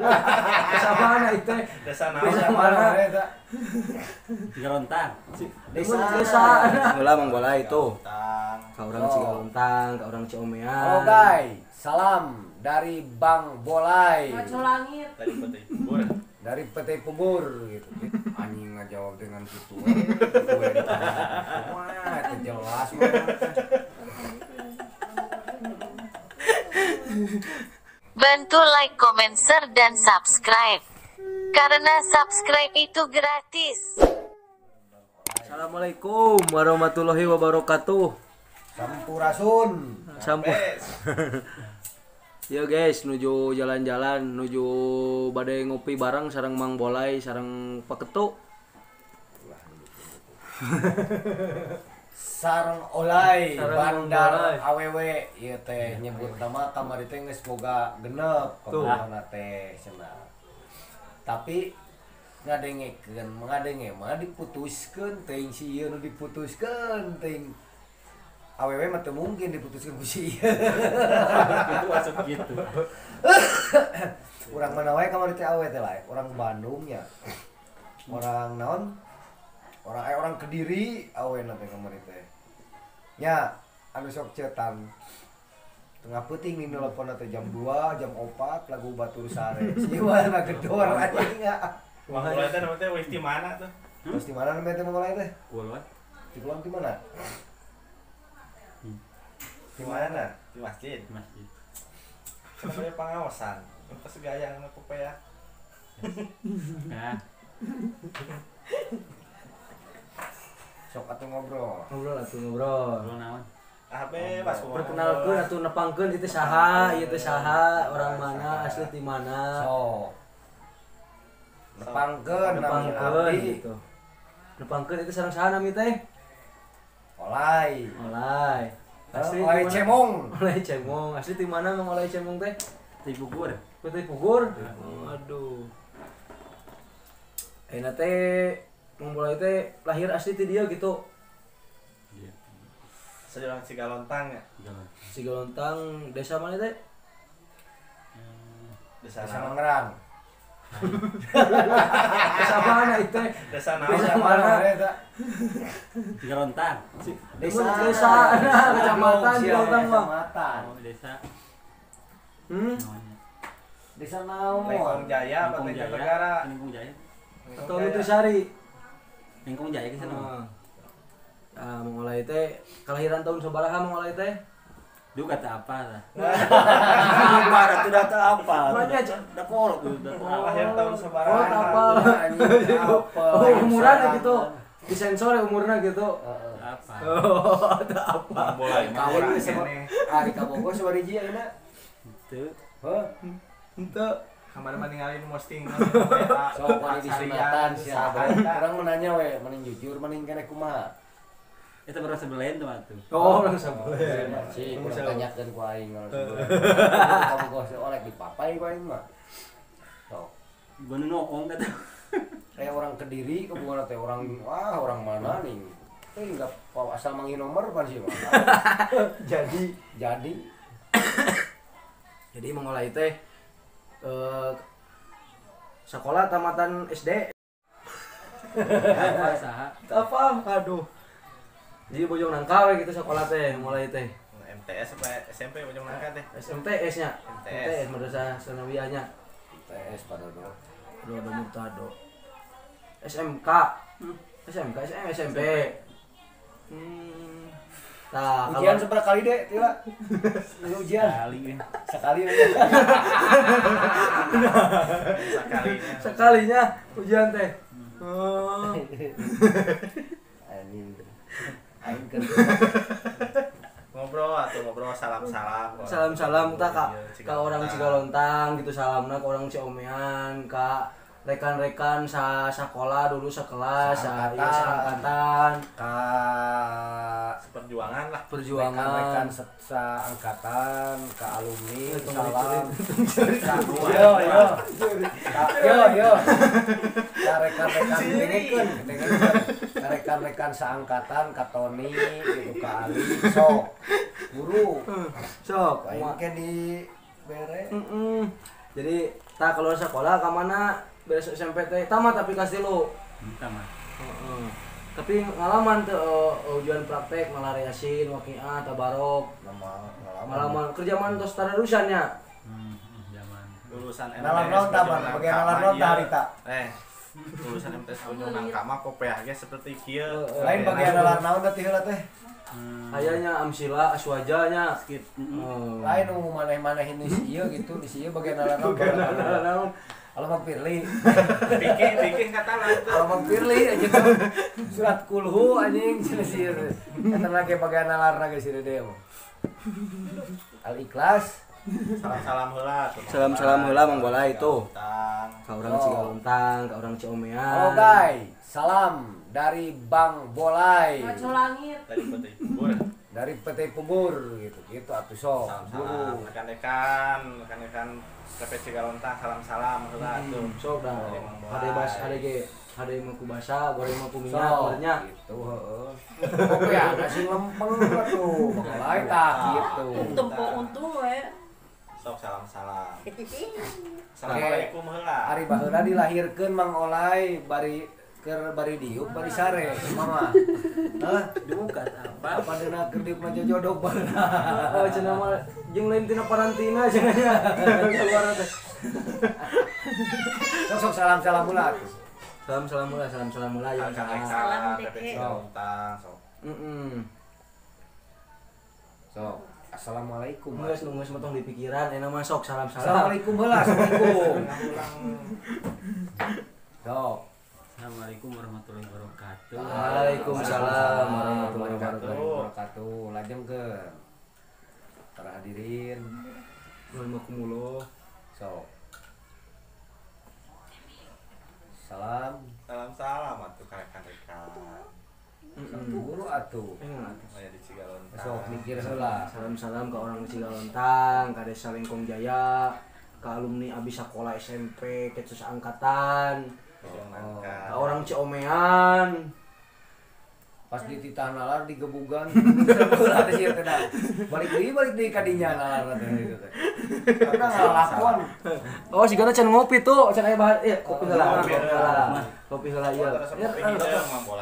Desa mana itu? Desa mana? Eta? Cigalontang. Desa. Desa. Bola Mang Bola itu. Tang. Ka orang Cigalontang, ka orang Ciomean. Halo guys, salam dari Bang Bolai. Ngaco langit. Dari Petei Pugur. Dari Petei Pugur gitu. Anjing ngajawab dengan gitu. Wah, itu jelas mah. Bantu like, comment, share, dan subscribe. Karena subscribe itu gratis. Assalamualaikum warahmatullahi wabarakatuh. Sampurasun. Sampur. Yo guys, nuju jalan-jalan, nuju badai ngopi bareng sareng Mang Bolai, sareng Pak Ketu. Sareng Olai, Sareng Bandar Olai. AWW ieu teh nyebut nama kamari teh geus boga genep kabogohna teh cenah. Tapi ngadengekeun, ngadenge mah diputuskeun teuing si ieu nu diputuskeun teuing AWW mah teu mungkin diputuskeun ku si ieu. Itu masuk gitu. Urang mana wae kamari teh awe teh lae, orang Bandung ya. Orang naon? Orang orang Kediri awena teh kamari teh. Nya anu sok cetan. Tengah peuting nih nelpon teh jam 2, jam 4 lagu Batur Sare. Si mana gedor anjing. Mang Bolai teh namanya teh wis di mana tuh? Terus di mana namanya teh Mang Bolai teh? Kulon. Di Kulon di mana? Di mana? Di masjid. Masjid. Kenapa pengawasan? Pas gaya anu ya. Nah, Sok atuh ngobrol. Ngobrol atuh ngobrol. ngobrol naon? Ah bebas kumaha. Perkenalkeun atuh nepangkeun ieu teh saha, ieu teh saha, orang mana, asli di mana. Sok. Nepangkeun nami Nepangkeun abdi. gitu. Nepangkeun itu sareng saha nami teh? Olai. Olai. Asli di Olai mana? Cemong. Olai Cemong. Asli di mana Mang Olai Cemong teh? Petei Pugur. Petei Pugur. Aduh. Ayeuna teh Mang Bolai teh lahir asli ti dieu gitu. Iya. Sejarah Cigalontang ya. Cigalontang. Cigalontang desa mana teh? Desa Desa naon? Mangerang. Desa mana itu? Desa naon? Desa mana? Eta? Cigalontang. Desa. Desa, nah, kecamatan Cigalontang mah. Kecamatan. Oh, desa. Hmm? Naonnya? Desa naon? Lengkong Jaya apa Lengkong Lengkong Jaya. Negara? Lengkong Jaya. Atau Nutrisari? Lengkong Jaya ke sana. Heeh. Ah, Mang Olai teh kelahiran tahun sabaraha Mang Olai teh? Duh kata apa lah. Apa atuh dah teu apa. Mana, Cak? Da kolot tuh dah teu apa. Lahir tahun sabaraha? Oh, tak apa. Anjing, apa? Oh, umuran gitu. Disensor ya umurna gitu. Heeh. Apa? Oh, tak apa. Mang Bolai mah Kawin urang geus sama keneh. ari ka Bogor sabariji ayeuna. Teu. Heuh. Henteu. Kemarin mah ninggalin posting. Sok wani disunatan sia. Urang mah nanya we, mending jujur mending keneh kumaha? Eta baru sebelain tuh atuh. Oh, orang sabelah. Si kurang tanyakeun ku aing kalau sebelah. Ka Bogor se oleh dipapai ku aing mah. Sok. Gua nu noong kata. Kayak orang Kediri ke Bogor teh orang wah orang mana nih. Eh enggak asal manggil nomor pan sih mah. Jadi Jadi jadi Mang Olai teh sekolah tamatan SD Apa saha? apa aduh. Jadi Bojong Nangka we gitu sekolah teh mulai teh. MTS apa SMP Bojong Nangka teh? SMTS nya. MTS. MTS Madrasah Sanawiyah nya. TS pada do. Aduh ada murtado. SMK. SMK, SM, SMP. Hmm. Nah, Ujian kalau seberapa kali deh, Tila? Ujian Kali eh. sekali aja. Sekalinya. sekalinya ujian teh. Oh. Anjing. Aing keur Ngobrol atau ngobrol salam-salam. Salam-salam tak Iya, ka orang Cigalontang gitu salamna ka orang Ciomean, ka rekan-rekan sa sakola dulu sekelas, sa iya, Seangkatan. seangkatan, ka Seperjuangan lah. perjuangan. rekan-rekan seangkatan, ka alumni, Tunggu salam. dicuri. Ka yo yo. Ka yo yo. Ka rekan-rekan dengekeun, dengekeun. Ka rekan-rekan seangkatan, ka Tony gitu ka Ali, sok. Guru. Sok. Aing ke di bere. Jadi Tah keluar sekolah ka mana beres SMP teh tamat tapi kelas 3. Tamat. Heeh. Tapi ngalaman teu ujian praktek malah Yasin, Waqiah, Tabarok. Ngalaman kerja man tos tadarusan nya. Zaman lulusan MTS. Nalar naon tah bagian nalar naon tah harita. Lulusan MTS Bojong Nangka mah kopeah ge seperti kieu. Lain bagian nalar naon teh heula teh. Ayanya Amsila Aswaja nya. Lain umum maneh-maneh ini si ieu gitu, di si ieu bagian nalar naon. Nalar naon. Alamat Pirli. Pikir kata lah itu. Alamat Pirli aja surat kulhu anjing cenah si ieu. Eta lagi bagian nalarna ge si Dede mah. Al Ikhlas. Salam-salam heula. Salam-salam heula Mang Bola itu. Ka urang Cigalontang, ka urang Ciomean. Halo guys, salam dari Bang Bolai. Langit. Dari PT Pugur. Dari PT Pugur gitu. Gitu atuh sok. Salam-salam rekan-rekan PT Cigalontang, salam-salam heula atuh. Sok dah. Hade bas hade ge, hade mah ku basa, goreng mah ku minyak barenya. Gitu heeh. Oke ya, nasi lempeng atuh. Bang Bolai tah gitu. Tempo untung we. Sok salam-salam. Assalamualaikum heula. Ari baheula dilahirkeun Mang Olai bari keur bari diuk bari sare mama. Hah? Dibuka apa? Apa deuna keur diuk mah jojodok baheula. Oh cenah mah jeung lain tina parantina cenah nya. Keluar teh. Sok sok salam-salam heula atuh. Salam-salam heula, salam-salam heula ya. Salam sok. Heeh. Sok. Assalamualaikum. Geus nu geus motong di pikiran enak mah sok salam-salam. Assalamualaikum heula, assalamualaikum. Sok. Assalamualaikum warahmatullahi wabarakatuh. Waalaikumsalam warahmatullahi wabarakatuh. Lajeng ke para hadirin. Rahimakumullah. Sok. Salam. Salam-salam atuh ka rekan-rekan. Guru atuh. Aya di Cigalontang. Sok mikir heula. Salam-salam ke orang Cigalontang, ka Desa Lengkong Jaya, ke alumni abis sekolah SMP, ke angkatan. Ke orang Ciomean. Pas dititah nalar digebugan. Heula teh sieun teh. Balik deui ka dinya nalar teh gitu teh. Karena ngalakon. Oh, sigana can ngopi tuh, can aya bahan ieu kopi heula. Kopi heula ieu.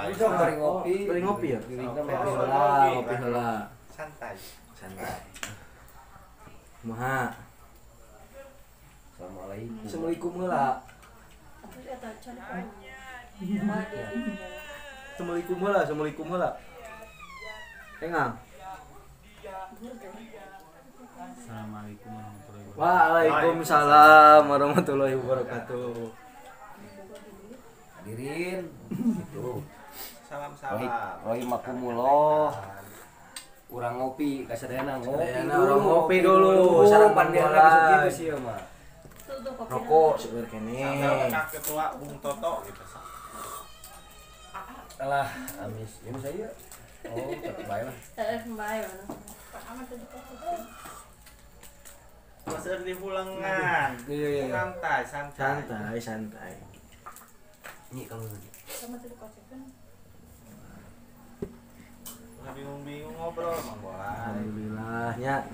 Itu bari ngopi. Bari ngopi ya? Kopi heula, kopi heula. Santai. Santai. Kumaha? Assalamualaikum. Assalamualaikum heula. Assalamualaikum heula, assalamualaikum heula. Engang. Assalamualaikum warahmatullahi wabarakatuh. Waalaikumsalam warahmatullahi wabarakatuh. Hadirin, gitu. Salam-salam. Rahimakumullah. Urang ngopi, kasadayana ngopi dulu, ngopi dulu. Sareng panderna geus kitu sih mah. Rokok seueur keneh. Ketua Bung Toto gitu. Alah, amis. Ini saya. Oh, tetep bae lah. Heeh, bae mana. Masih di pulangan. Iya. Santai, santai. Santai, santai. Ini kalau sama tadi kocekan. Udah bingung-bingung ngobrol Mang Bola. Alhamdulillah nya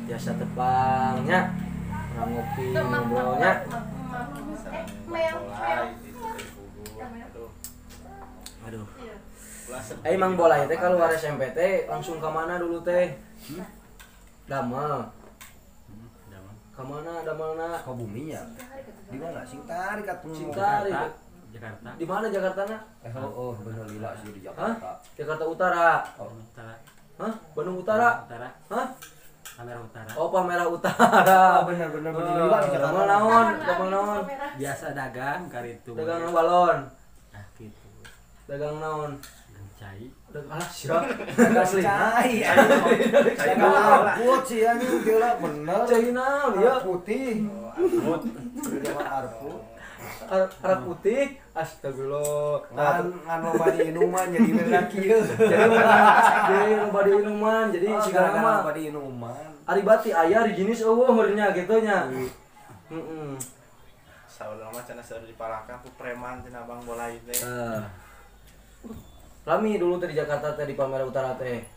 biasa tepang nya. Urang ngopi ngobrolnya. Aduh. Mang Bola teh keluar SMP teh langsung ke mana dulu teh? Damel. Ke mana damelna? Sukabumi nya. Di mana? Singtarik atuh. Singtarik. Jakarta. Di mana Jakartana? Oh, bener lila sih di Jakarta. Hah? Jakarta Utara. Oh. Utara. Hah? Bandung Utara. Utara. Hah? Palmerah Utara. Oh, Palmerah Utara. Oh, bener bener bener lila di Jakarta. Damel naon? Damel naon? Biasa dagang karitu. Dagang balon. Ah, gitu. Dagang naon? Cai. Alah, sia. Dagang cai. Dagang arput sih anjing gila bener. Cai naon ieu? Putih. Arput. Dagang arput. Arab putih, astagfirullah. Ngan loba diinuman jadi bener kieu. Jadi loba diinuman, jadi sigana mah loba diinuman. Ari bati aya ari jenis eueuh meureunnya kitu nya. Heeh. Saudara mah cenah seueur dipalakan ku preman cenah Bang Bolai teh. Lami dulu teh di Jakarta teh di Palmerah Utara teh.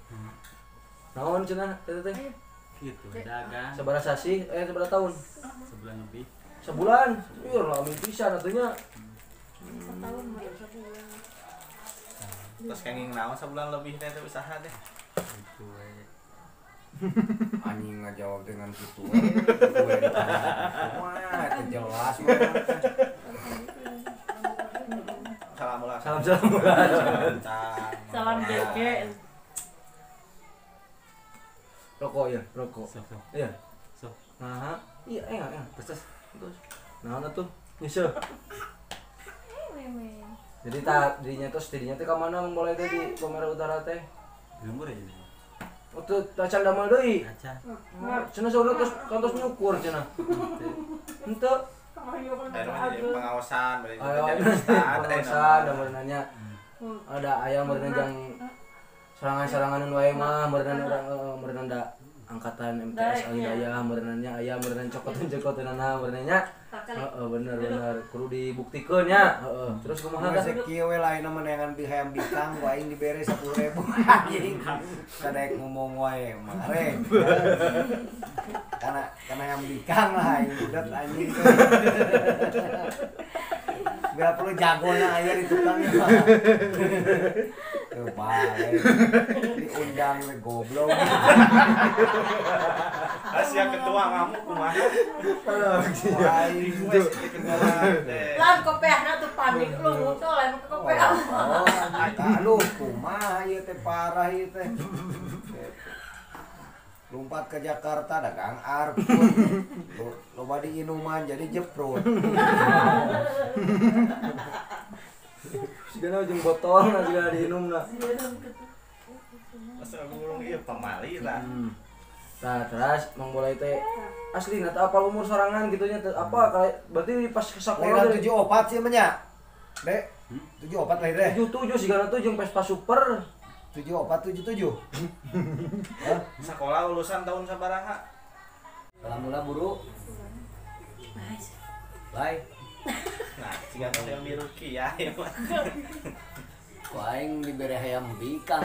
Naon cenah eta teh? Gitu, dagang. Sabaraha sasih? Sabaraha tahun? Sebulan lebih. Sebulan. Iya lami pisan atunya. Setahun mah sebulan. Terus kenging naon sebulan lebih teh usaha teh. Gitu we. Anjing ngajawab dengan gitu we. Wah, itu jelas mah. Salam ulah. Salam salam ulah. Salam jeke. Rokok ya, rokok. Iya. Sok. Nah, iya enak. Terus terus. Nah, atuh nyeuseul. Jadi tak dirinya terus dirinya teh ka mana mulai teh di Palmera Utara teh? Di lembur aja. Oh, teu acan damel deui. Acan. Cenah saurna terus kantos nyukur cenah. Henteu. Jadi pengawasan, berarti jadi ustad, pengawasan da meureunanya. Ada ayam meureunna jang serangan-serangan wae mah meureunna urang meureunna da angkatan MTS Al Hidayah meureunna aya meureunna cokotan-cokotanana meureunna. Heeh bener bener kudu dibuktikeun nya. Heeh. Terus kumaha tah? Kieu we lain mah neangan hayam bikang ku aing dibere 10.000 anjing. Kadek ngomong wae mare. Karena hayam bikang lah aing budak anjing. Biar perlu jagona aya di tukangnya mah. Tuh bae. Diundang we goblok. Asia ketua ngamuk kumaha? Lan kopeahna tuh panik lu muncul lain ke kopeah. Oh, aduh kumaha ieu teh parah ieu teh. Lompat ke Jakarta dagang arpun. Loba di inuman jadi jeprut. Sigana jeung botol na sigana diinumna. Asa ngurung ieu pamali tah. Nah, terus Mang Bolai teh asli na teu apal umur sorangan gitu nya apa berarti pas ke sekolah 74 sih mah nya. Dek, 74 lahir deh. 77 sigana tuh jeung Vespa Super. 74 77. Hah? Sekolah lulusan tahun sabaraha? Salam mula buru. Bye. Nah, siga teh yang biru ki ya. Ku aing dibere hayam bikang.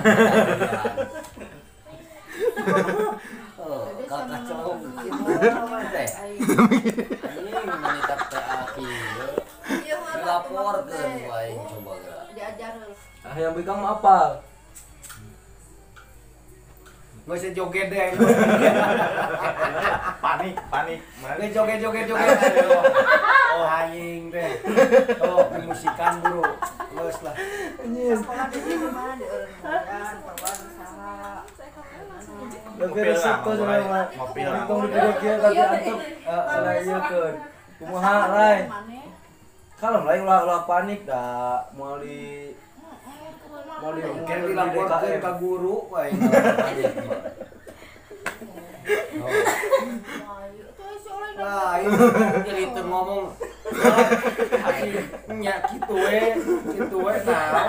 Oh, kakak celong kieu teh. Anjing menitap teh aki. Dilaporkeun ku aing coba geura. Diajar heula. Hayam bikang mah apal? Nggak usah joget deh. Panik, panik. Nggak joget, joget, joget. Oh, anjing deh. Oh, musikan bro. Los lah. Sekolah di mana di Eureun, kawan usaha. Lebih resep tuh sama ngopi lah. Tong di video tapi antep salah ieu keun. Kumaha lain? Kalem lain ulah panik da moal di mau dilaporkan ke guru, wah ini. Lah, ini jadi itu ngomong, nya kitu we, nah,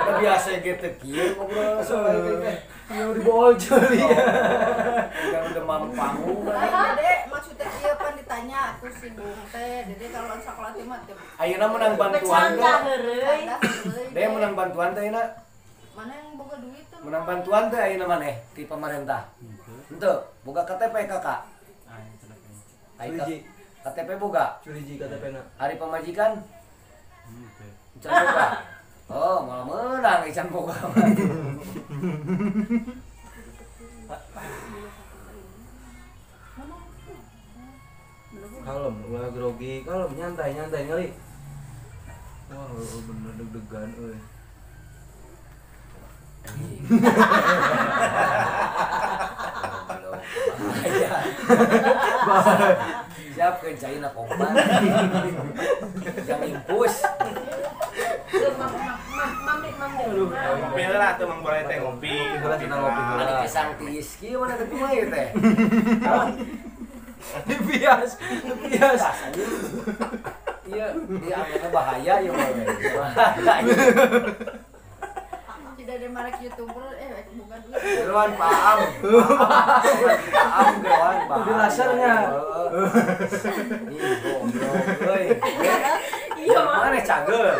udah biasa gitu kieu ngobrol soal itu teh. Ya dibawa jeli. Jangan demam panggung. Dede, maksudnya ieu pan ditanya aku si Bung teh, Dede kalau sekolah teh mah teh. Ayeuna menang bantuan teh. Dede menang bantuan teh ayeuna. Mana yang boga duit tuh? Menang bantuan teh ayeuna maneh ti pemerintah. Henteu, boga KTP kakak. KTP boga? Curiji KTP na. Hari pamajikan? Can boga. Oh, malah menang can boga. Kalem, ulah grogi, kalem nyantai nyantai nyali. Wah, bener deg-degan euy. Siap ke China kompan. Jangan impus. Ngopi lah tuh Mang Bolai teh ngopi. Ngopi heula. Ari pisang tiis kieu mana teh kumaha ieu teh? Dipias, dipias. Iya, dia amannya bahaya ya mah. Tidak ada merek YouTuber bukan duit. Geruan paham. Paham geruan paham. Di lasernya. Ih, goblok euy. Iya mah. Mana cagel?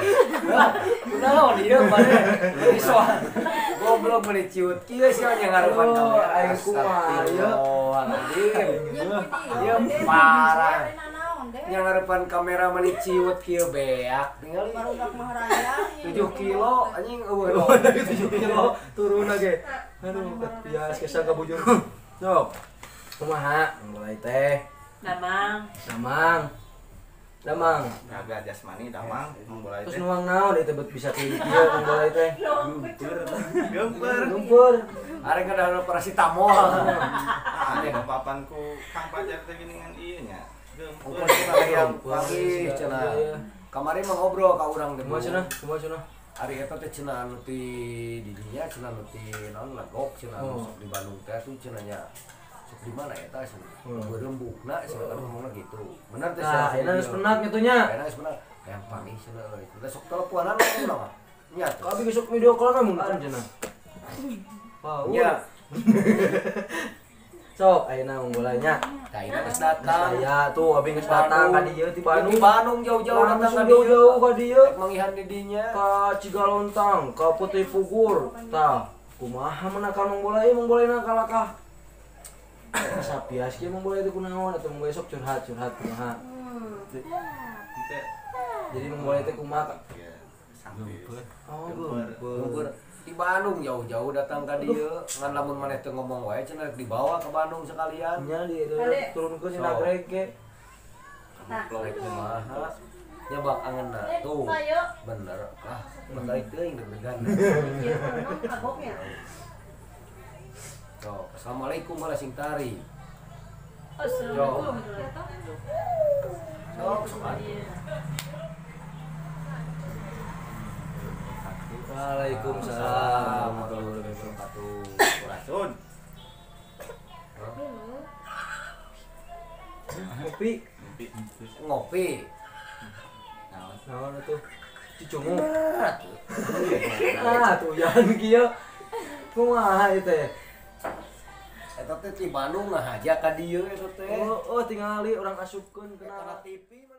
Kunaon ieu mana? Beli soal. Goblok meuni ciut kieu sia nya ngarepan kamera. Aing kumaha ieu. Ieu parah. Yang ngarepan kamera mani ciwet kieu beak tinggal Barudak mah raya. 7 kilo anjing eueuh. 7 kilo turun lagi. Aduh, bias kesang kabujur. Sok. Kumaha mulai teh? Damang. Damang. Damang. Raga jasmani damang mulai Terus teh. nuang naon ieu teh bet bisa kieu kieu mulai teh. Geumpeur. Geumpeur. Arek kada paracetamol. Ah, aya papan ku Kang Pajar teh geuningan ieu nya. Geumpeur. Ongkos cenah hayang panggih cenah. Kamari mah ngobrol ka urang teh. Kumaha cenah? Kumaha cenah? Ari eta teh cenah anu ti didinya cenah anu ti naon legok cenah anu sok di Bandung teh tuh cenah nya. Sok di mana eta cenah? Berembukna cenah kan ngomongna gitu. Bener teh Nah, ayeuna geus penak kitu nya. Ayeuna geus penak. Hayang panggih cenah euy. Teh sok teleponan ngomongna mah. Nya tuh. Abi besok video call mah mungkin cenah. Wow. Nya. Sok ayeuna mulainya. Tah ayeuna geus datang. Saya tuh abi geus datang ka dieu ti Bandung. Di Bandung jauh-jauh datang ka dieu. Jauh-jauh ka dieu. Rek manggihan di dinya. Ka Cigalontang, ka Putih Pugur. Tah, kumaha menakan mong bolai, mong bolai na kalakah. Sapias kieu mong bolai teh kunaon atuh mong bolai sok curhat-curhat kumaha. Teh. Jadi mong bolai teh kumaha? Ya, santai. Oh, Geumpeur. Di Bandung jauh-jauh datang ka dieu ngan lamun maneh teu ngomong wae cenah rek dibawa ke Bandung sekalian. Nya di turunkeun di nagreg ge. Rek kumaha? Nya bak angeunna tuh. Bener. Ah, batarik teuing deg-degan. Tuh, assalamualaikum malah sing tari. Assalamualaikum. Sok sok atuh. Waalaikumsalam warahmatullahi wabarakatuh. Rasun. Ngopi. Ngopi. Naon atuh? Cicungu. Ah, tuh jalan kieu. Kumaha ieu teh? Eta teh ti Bandung ngahaja ka dieu eta teh. Oh, oh tingali urang asupkeun Kana kena TV.